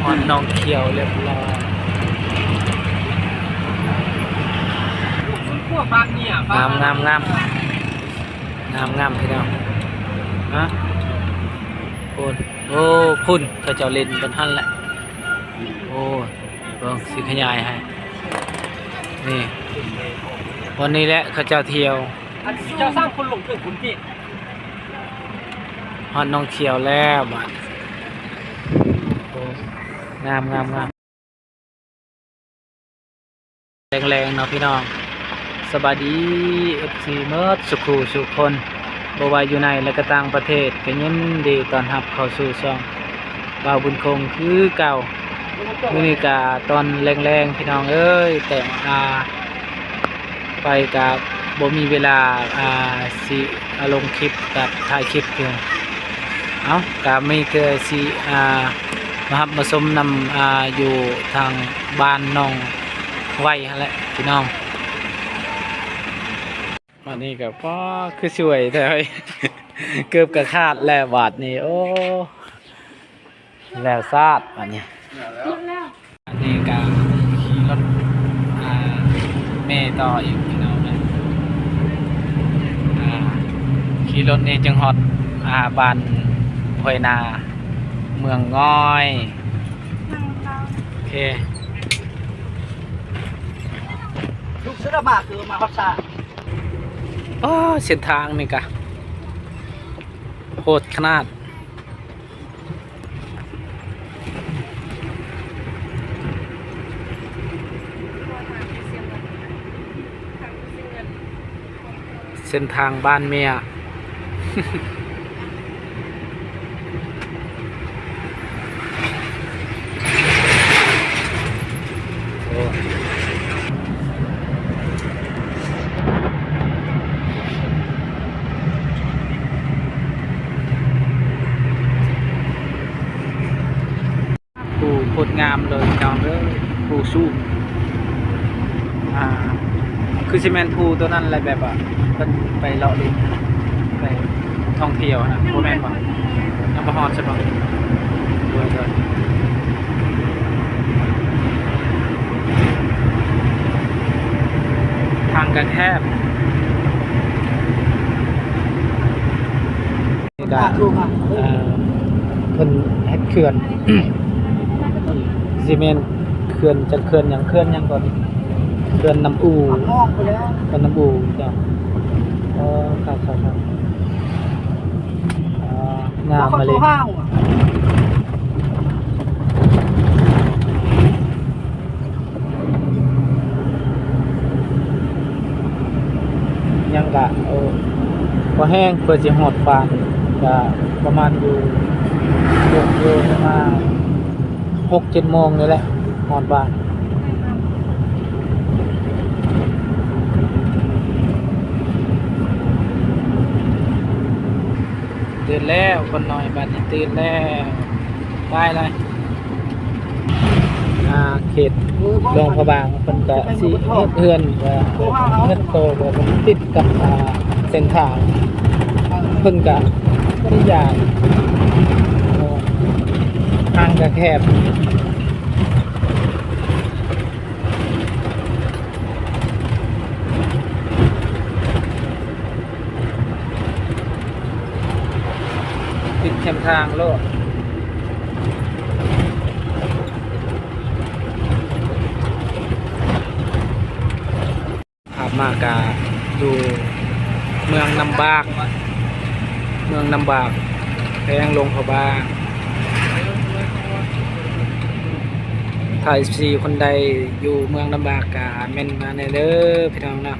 ຮອດໜອງຂຽວຮຽບຮ້ອຍ. ງາມ ງາມ ງາມ ງາມ ງາມ ພີ່ນ້ອງ. ຮະ ໂອ້ ໂອ້ ພຸ້ນ ເຂົາເຈົ້າຫຼິ້ນກັນຫັ້ນແຫຼະ. ໂອ້ ເບິ່ງ ຊິຂະຫຍາຍໃຫ້. ນີ້ ບ່ອນນີ້ແຫຼະເຂົາເຈົ້າທ່ຽວ. ອັນເຈົ້າສ້າງຄົນລົງເຖິງພຸ້ນຕິ. ຮອດໜອງຂຽວແລ້ວບາດ. ໂອ້ ງາມ ງາມ ງາມ. ແລງໆ ເນາະພີ່ນ້ອງ. ສະບາຍດີ ເອັຟຊີ ເໝິດສູ່ຄູ່ສູ່ຄົນ ບໍ່ວ່າຢູ່ໃນ ແລະ ກະຕ່າງປະເທດ ກະຍິນດີຕ້ອນຮັບເຂົ້າສູ່ຊ່ອງບ່າວບຸນຄົງຄືເກົ່າ. ມື້ນີ້ກະຕອນແລງໆ ພີ່ນ້ອງເອີຍ ແຕ່ ອ່າ ໄປກະບໍ່ມີເວລາ ອ່າ ຊິ ອ່າ ລົງຄລິບກັບຖ່າຍຄລິບຢູ່. ເອົ້າ ກະມີແຕ່ຊິ ອ່າ ມາຮັບມາຊົມນຳ ອ່າ ຢູ່ທາງບ້ານໜອງໄວຫັ້ນແຫຼະພີ່ນ້ອງ. ບາດນີ້ກະ ປ້າ ຄືສວຍແທ້ ເກີບກະຂາດແລ້ວບາດນີ້. ໂອ້ ແລ້ວຊາດບາດນີ້. ອັນນີ້ກະຂີ່ລົດ ອ່າ ເມຕໍ່ອີກພີ່ນ້ອງເອີຍ. ອ່າ ຂີ່ລົດນີ້ຈຶ່ງຮອດ ອ່າ ບ້ານຫ້ວຍນາ ເມືອງງອຍ. ໂອເຄ ລູກເສືອດຳມາຄືມາຮອດຊາ. ໂອ້ ເສັ້ນທາງນີ້ກະໂຫດຂະໜາດ. ເສັ້ນທາງບ້ານເມຍ. ໂອ້ ພູໂຄດງາມເລີຍພີ່ນ້ອງເອີຍ ພູສູງ. ອ່າ ຄືຊິແມ່ນພູໂຕນັ້ນແຫຼະ ແບບວ່າເພິ່ນໄປເລາະຫຼິ້ນ ໄປທ່ອງທ່ຽວຫັ້ນນະ ບໍ່ແມ່ນບໍ່? ຍັງບໍ່ຮອດໃຊ່ບໍ່? ໂດຍ ໂດຍ. ທາງກະແຄບ. ນີ້ກະ ເອີ ເພິ່ນເຮັດເຂື່ອນ ຊິແມ່ນເຂື່ອນ ຈັກເຂື່ອນຫຍັງ ເຂື່ອນຫຍັງກ່ອນ ເຂື່ອນນ້ຳອູ ເຂື່ອນນ້ຳອູເຈົ້າ. ອໍ ຄັກໆໆ ອ່າ ງາມມາເລີຍ. ຍັງກະ ໂອ້ ພໍແຮງເພື່ອຊິຮອດບ້ານ ກະປະມານຢູ່ ຢູ່ປະມານຫົກເຈັດໂມງນີ້ແຫຼະ ຮອດບ້ານ. ຕື່ນແລ້ວ ຄົນນ້ອຍບາດນີ້ຕື່ນແລ້ວ ໄປເລີຍ. ອ່າ ເຂດຫຼວງພະບາງ ເພິ່ນກະຊິເຮັດເຮືອນ ເຮືອນໂຕ ແບບຕິດກັບ ອ່າ ເສັ້ນທາງ ເພິ່ນກະບໍ່ໄດ້ຢາກ ເພາະວ່າທາງກະແຄບ. ຕິດແຄມທາງໂລດ. ຂັບມາກະຢູ່ເມືອງນ້ຳບາກ ເມືອງນ້ຳບາກ ແຂວງຫຼວງພະບາງ. ຖ້າເອັຟຊີຄົນໃດຢູ່ເມືອງນ້ຳບາກກະເມັ້ນມາແດ່ເດີພີ່ນ້ອງເນາະ.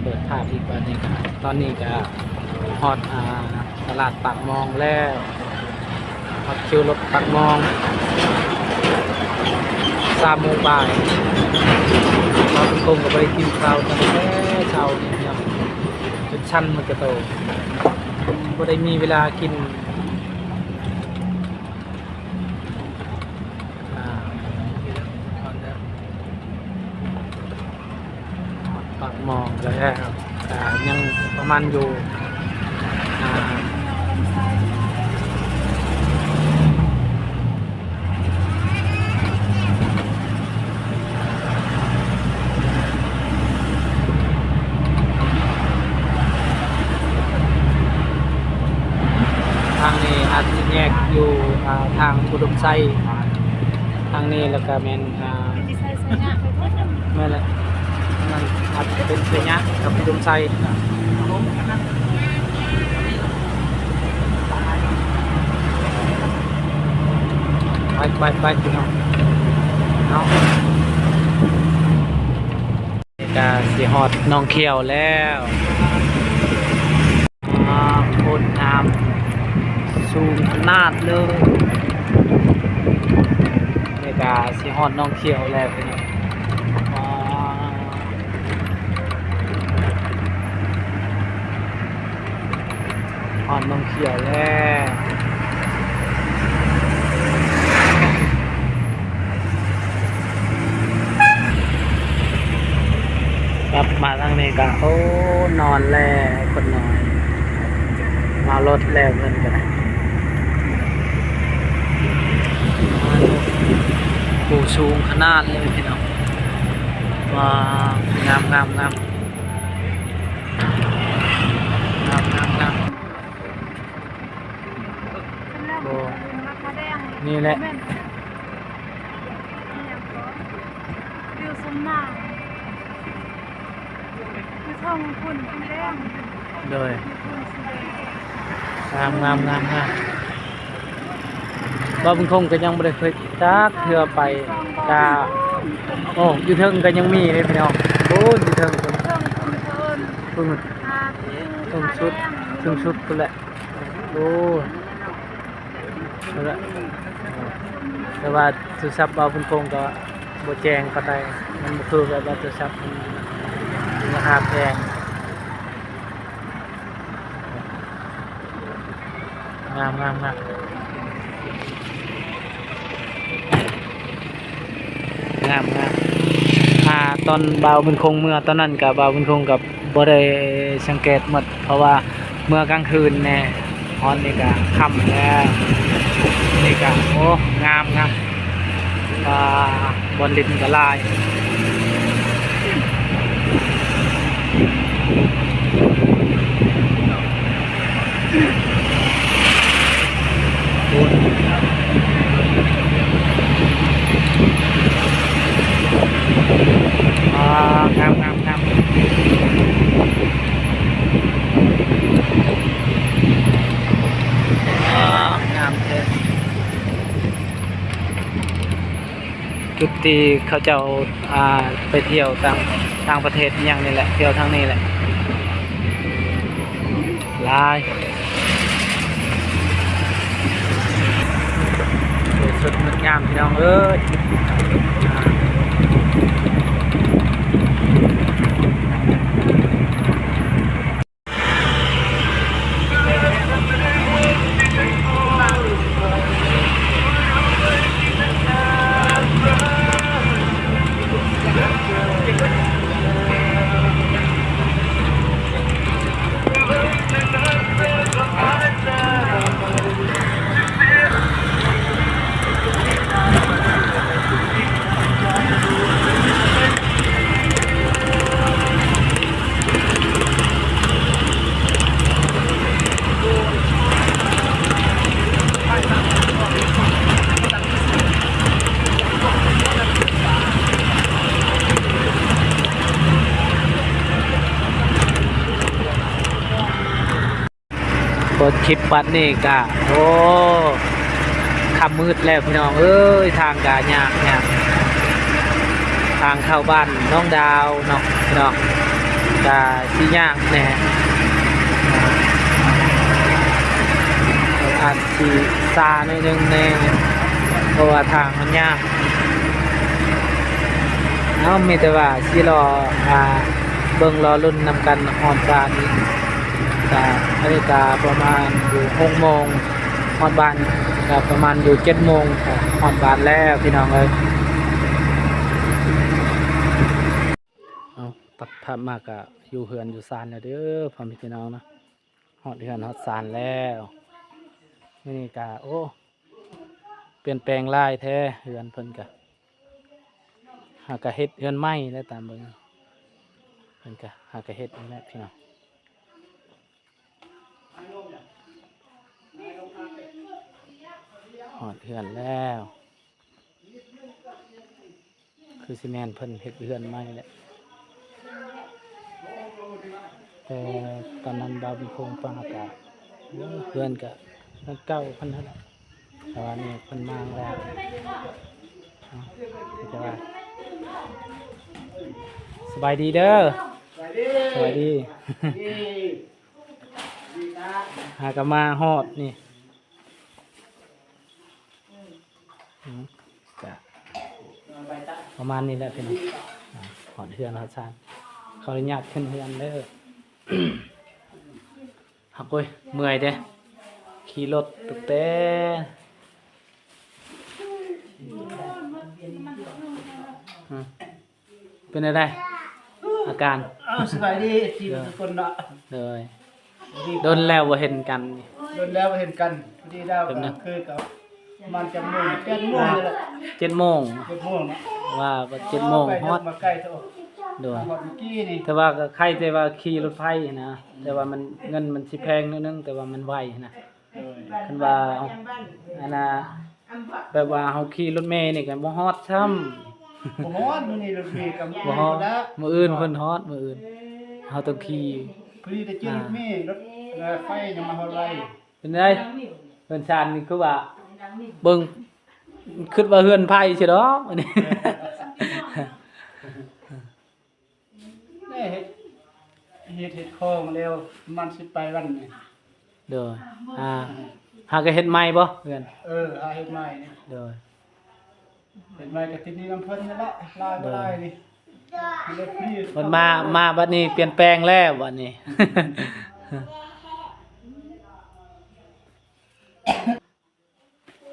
ເປີດພາບອີກບາດນີ້ກະ ຕອນນີ້ກະຮອດ ອ່າ ຕະຫຼາດປາກມອງແລ້ວ. ຮອດຄິວລົດປາກມອງ ສາມໂມງປາຍ. ເຮົາທຸກຄົນກະບໍ່ໄດ້ກິນເຂົ້າຕັ້ງແຕ່ເຊົ້ານີ້ເນາະ ຈົນສັນໝົດກະໂຕ ບໍ່ໄດ້ມີເວລາກິນ. ອ່າ ປາກມອງແລ້ວ ກະຍັງປະມານຢູ່ ອ່າ ຫ ຢູ່ ອ່າ ທາງອຸດົມໄຊ ທາງນີ້ ແລ້ວກະແມ່ນ ອ່າ ແມ່ນແຫຼະ ນັ້ນອາດຈະເປັນໄຊຍະກັບອຸດົມໄຊ. ໄປ ໄປ ໄປ ພີ່ນ້ອງເນາະ. ນີ້ກະຊິຮອດໜອງຂຽວແລ້ວ. ອ່າ ໂຄດງາມ ສູງຂະໜາດເລີຍ. ນີ້ກະຊິຮອດໜອງຂຽວແລ້ວພີ່ນ້ອງ. ວ້າວ ຮອດໜອງຂຽວແລ້ວ. ກັບມາທາງນີ້ກະ ໂອ້ ນອນແລ້ວ ຄົນນ້ອຍ ເມົາລົດແລ້ວເພິ່ນກະໄດ້. ໂອ້ ສູງຂະໜາດເລີຍພີ່ນ້ອງ. ວ້າວ ງາມ ງາມ ງາມ. ໂອ້ ນີ້ແຫຼະ ໂດຍ ງາມ ງາມ ງາມ ງາມ. ບ່າວບຸນຄົງກະຍັງບໍ່ໄດ້ເຄີຍຈັກເທື່ອໄປ ກະ ໂອ້ ຢູ່ເທິງກະຍັງມີເດ້ພີ່ນ້ອງ. ໂອ້ ຢູ່ເທິງພຸ້ນ ພຸ້ນ ສູງສຸດ ສູງສຸດພຸ້ນແຫຼະ. ໂອ້ ນັ້ນແຫຼະ ແຕ່ວ່າໂທລະສັບບ່າວບຸນຄົງກະບໍ່ແຈ້ງປານໃດ ມັນບໍ່ຄືແບບວ່າໂທລະສັບ ມັນລາຄາແພງ. ງາມ ງາມ ງາມ ງາມ ງາມ. ອ່າ ຕອນບ່າວບຸນຄົງເມືອຕອນນັ້ນກະ ບ່າວບຸນຄົງກະບໍ່ໄດ້ສັງເກດໝົດ ເພາະວ່າເມືອກາງຄືນແດ່. ຮອດນີ້ກະຄ່ຳແລ້ວ ນີ້ກະ ໂອ້ ງາມ ງາມ. ອ່າ ບ່ອນຫຼິ້ນກະຫຼາຍ. ອ່າ ງາມ ງາມ ງາມ. ອ່າ ງາມແທ້. ຈຸດທີ່ເຂົາເຈົ້າ ອ່າ ໄປທ່ຽວຕ່າງ ຕ່າງປະເທດອີ່ຫຍັງນີ້ແຫຼະ ທ່ຽວທາງນີ້ແຫຼະ ຫຼາຍ. ໂອ້ ສົດງົດງາມພີ່ນ້ອງເອີຍ. ເປີດຄລິບບັດນີ້ກະ ໂອ້ ຄ່ຳມືດແລ້ວພີ່ນ້ອງເອີຍ. ທາງກະຍາກ ຍາກ ທາງເຂົ້າບ້ານໜອງດາວເນາະພີ່ນ້ອງ ກະຊິຍາກແດ່ ອາດຊິຊ້າໜ້ອຍໜຶ່ງແດ່ ເພາະວ່າທາງມັນຍາກ. ເອົາ ມີແຕ່ວ່າຊິລໍ ອ່າ ເບິ່ງລໍລຸ້ນນຳກັນຮອດບ້ານນີ້ ກະ ອັນນີ້ກະປະມານຢູ່ຫົກໂມງ ຮອດບ້ານກະປະມານຢູ່ເຈັດໂມງ ກະຮອດບ້ານແລ້ວພີ່ນ້ອງເອີຍ. ເອົາ ຕັດພາບມາກະຢູ່ເຮືອນຢູ່ຊານແລ້ວເດີ ພໍ່ແມ່ພີ່ນ້ອງເນາະ. ຮອດເຮືອນຮອດຊານແລ້ວ ມື້ນີ້ກະ ໂອ້ ປ່ຽນແປງຫຼາຍແທ້ ເຮືອນເພິ່ນກະ ຫາກະເຮັດເຮືອນໃໝ່ແລ້ວ ຕາມເບິ່ງ ເພິ່ນກະຫາກະເຮັດນີ້ແຫຼະພີ່ນ້ອງ. ຮອດເຮືອນແລ້ວ ຄືຊິແມ່ນເພິ່ນເຮັດເຮືອນໃໝ່ແຫຼະ ແຕ່ຕອນນັ້ນບ່າວບຸນຄົງປາກະ ເຮືອນກະເຮືອນເກົ່າເພິ່ນຫັ້ນແຫຼະ ແຕ່ວ່ານີ້ເພິ່ນມາແລ້ວ ເນາະ ແຕ່ວ່າ ສະບາຍດີເດີ ສະບາຍດີ ຫາກະມາຮອດນີ້ ອືມ ກະປະມານນີ້ແຫຼະພີ່ນ້ອງ ອາ ຮອດເຮືອນຮອດຊານ ຂໍອະນຸຍາດຂຶ້ນເຮືອນເດີ ຮັກ ໂອ້ຍ ເມື່ອຍເດ້ ຂີ່ລົດຕັ້ງແຕ່ ອືມ ເປັນແນວໃດອາການ? ເອົ້າ ສະບາຍດີ ເອັຟຊີ ເອີ ທຸກຄົນເນາະ ໂດຍ ດົນແລ້ວບໍ່ເຫັນກັນ ດົນແລ້ວບໍ່ເຫັນກັນ ພໍດີດາວ ເປັນຫຍັງ? ກໍຄືກັບປະມານຈັກໂມງ ແປດໂມງນີ້ແຫຼະ ເຈັດໂມງ ເຈັດໂມງເນາະ ວ່າເຈັດໂມງຮອດ ມາໄກເທາະ ໂດຍ ມາຮອດມື້ກີ້ນີ້ ແຕ່ວ່າກໍໄຄແຕ່ວ່າຂີ່ລົດໄຟຫັ້ນນະ ແຕ່ວ່າມັນ ເງິນມັນຊິແພງໜ້ອຍໜຶ່ງ ແຕ່ວ່າມັນໄວຫັ້ນນະ ໂດຍ ຄັນວ່າ ອັນນ່າ ແບບວ່າເຮົາຂີ່ລົດເມນີ້ກໍບໍ່ຮອດຊ້ຳ ບໍ່ຮອດ ມື້ນີ້ລົດເມກໍ ບໍ່ຮອດ ມື້ອື່ນເພິ່ນຮອດ ມື້ອື່ນເຮົາຕ້ອງຂີ່ ພໍດີໄດ້ຂີ່ລົດເມ ອ່າ ລົດ ເອີ ໄຟຍັງມາຮອດໄວ ເປັນໃດ? ເຮືອນຊານນີ້ຄືວ່າ ເບິ່ງ ຄິດວ່າເຮືອນໄຜ່ຊິດອກ ອັນນີ້ ແມ່ເຮັດ ເຮັດ ເຮັດຂອງແລ້ວ ມັນຊິໄປວັນນີ້ ໂດຍ ອ່າ ຫາກະເຮັດໃໝ່ບໍ່ເຮືອນ? ເອີ ຫາເຮັດໃໝ່ນີ້ ໂດຍ ເຮັດໃໝ່ກະຕິດໜີ້ນຳເພິ່ນນັ້ນແຫຼະ ຫຼາຍບໍ່ຫຼາຍນີ້ ໂດຍ ມັນມາ ມາບັດນີ້ປ່ຽນແປງແລ້ວບັດນີ້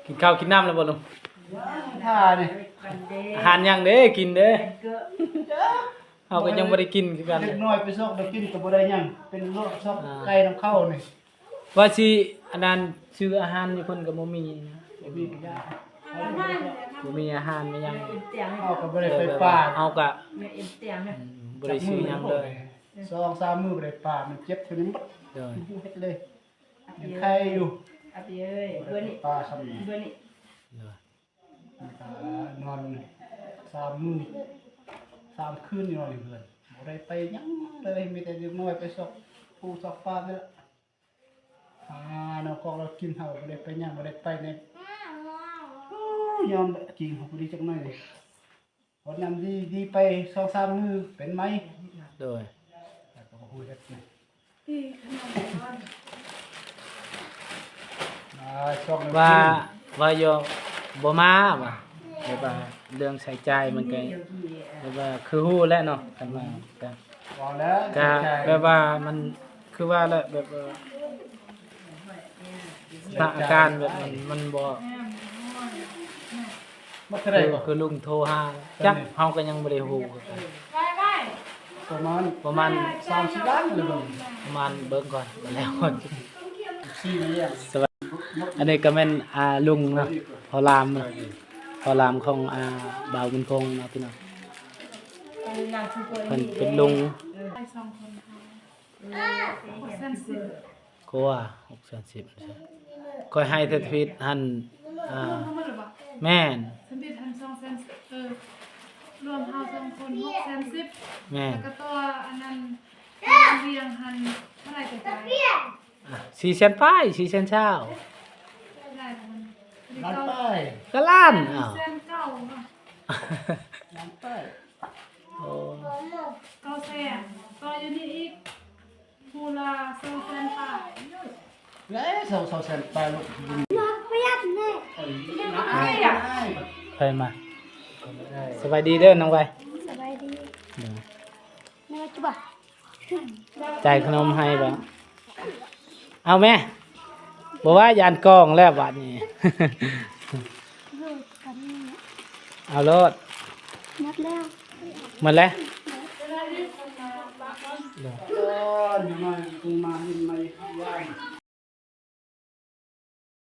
ກິນເຂົ້າກິນນ້ຳແລ້ວບໍ່ລຸງ? ຖ້ານີ້ ອາຫານຫຍັງເດ້ກິນເດ້? ເຮົາກໍຍັງບໍ່ໄດ້ກິນຄືກັນ ເດັກນ້ອຍໄປຊອກໄດ້ກິນກໍບໍ່ໄດ້ຫຍັງ ເປັນໂລກຊອກ ອ່າ ໄກ່ນຳເຂົ້ານີ້ ວ່າຊິອັນນັ້ນ ຊື້ອາຫານຢູ່ເພິ່ນກໍບໍ່ມີນະ ບໍ່ມີ ບໍ່ມີອາຫານມີຫຍັງ ເຮົາກໍບໍ່ໄດ້ໄປປ່າ ເຮົາກໍ ອືມ ບໍ່ໄດ້ຊື້ຫຍັງເລີຍ ສອງສາມມື້ບໍ່ໄດ້ປ່າ ມັນເຈັບເທົ່ານີ້ໝົດ ໂດຍ ເຮັດເລີຍ ຍັງໄຄຢູ່ ອາປີເອີຍ ເບິ່ງນີ້ ປາຊ່ຳນີ້ ເບິ່ງນີ້ ໂດຍ ນອນສາມມື້ສາມຄືນຢູ່ນອນຢູ່ເຮືອນ ບໍ່ໄດ້ໄປຫຍັງເລີຍ ມີແຕ່ເດັກນ້ອຍໄປຊອກປູຊອກປານີ້ລະ ຫາແນວກອກແນວກິນ ເຮົາບໍ່ໄດ້ໄປຫຍັງ ບໍ່ໄດ້ໄປໃນ ໂອ້ ຍາມກິນເຮົາບໍ່ໄດ້ຈັກໜ້ອຍ ຮອດຍາມດີ ດີໄປສອງສາມມື້ເປັນໃໝ່ ໂດຍ ແລ້ວກໍບໍ່ຮູ້ເຮັດ ອ່າ ຊ່ອງ ວ່າ ວ່າຢູ່ບໍ່ມາວ່າ ແບບວ່າເລື່ອງໃຊ້ຈ່າຍມັນກໍ ແບບວ່າຄືຮູ້ແຫຼະເນາະ ຄັນວ່າກໍ ເວົ້າແລ້ວ ກໍ ໃຊ້ຈ່າຍ ແບບວ່າມັນ ຄືວ່າແຫຼະ ແບບວ່າ ສະຖານະການແບບມັນ ມັນບໍ່ ມັນເທົ່າໃດ ຄື ຄືລຸງໂທຫາ ຈັກ ເຮົາກໍຍັງບໍ່ໄດ້ຮູ້ຄືກັນ ປະມານ ປະມານສາມສິບລ້ານ ຫຼື ປະມານ ເບິ່ງກ່ອນ ແລ້ວ ສະບາຍ ອັນນີ້ກໍແມ່ນ ອ່າ ລຸງເນາະ ພໍ່ລາມເນາະ ພໍ່ລາມຂອງ ອ່າ ບ່າວບຸນຄົງເນາະ ພີ່ນ້ອງ ເພິ່ນເປັນລຸງ ກວ່າ ຫົກແສນສິບ ຂ້ອຍໃຫ້ແຕ່ທຳອິດຫັ້ນ ອ່າ ແມ່ນ ທຳອິດຫັ້ນສອງແສນ ເອີ ລວມເຮົາສອງຄົນຫົກແສນສິບ ແມ່ນ ແລ້ວກໍຕໍ່ອັນນັ້ນ ລຽງຫັ້ນເທົ່າໃດກໍຈ່າຍ ອ່ະ ສີ່ແສນປາຍ ສີ່ແສນຊາວ ໄດ້ບໍ່ມັນ ລ້ານປາຍ ກໍລ້ານ ອ້າວ ແສນເກົ້າເນາະ ລ້ານປາຍ ໂອ້ ເກົ້າແສນ ຕໍ່ຢູ່ນີ້ອີກ ຜູ້ລະສອງແສນປາຍ ເອີ ສອງ ສອງແສນປາຍ ລູກ ໃຜມາ ສະບາຍດີເດີນ້ອງໄວ ສະບາຍດີ ເດີ ແມ່ຈະບອກ ຈ່າຍຂະໜົມໃຫ້ບໍ່? ເອົາແມ່ ບໍ່ວ່າຢ້ານກອງແລ້ວບາດນີ້ ເອົາໂລດ ໝົດແລ້ວ ໝົດແລ້ວ ເດີ ມາເຫັນໃໝ່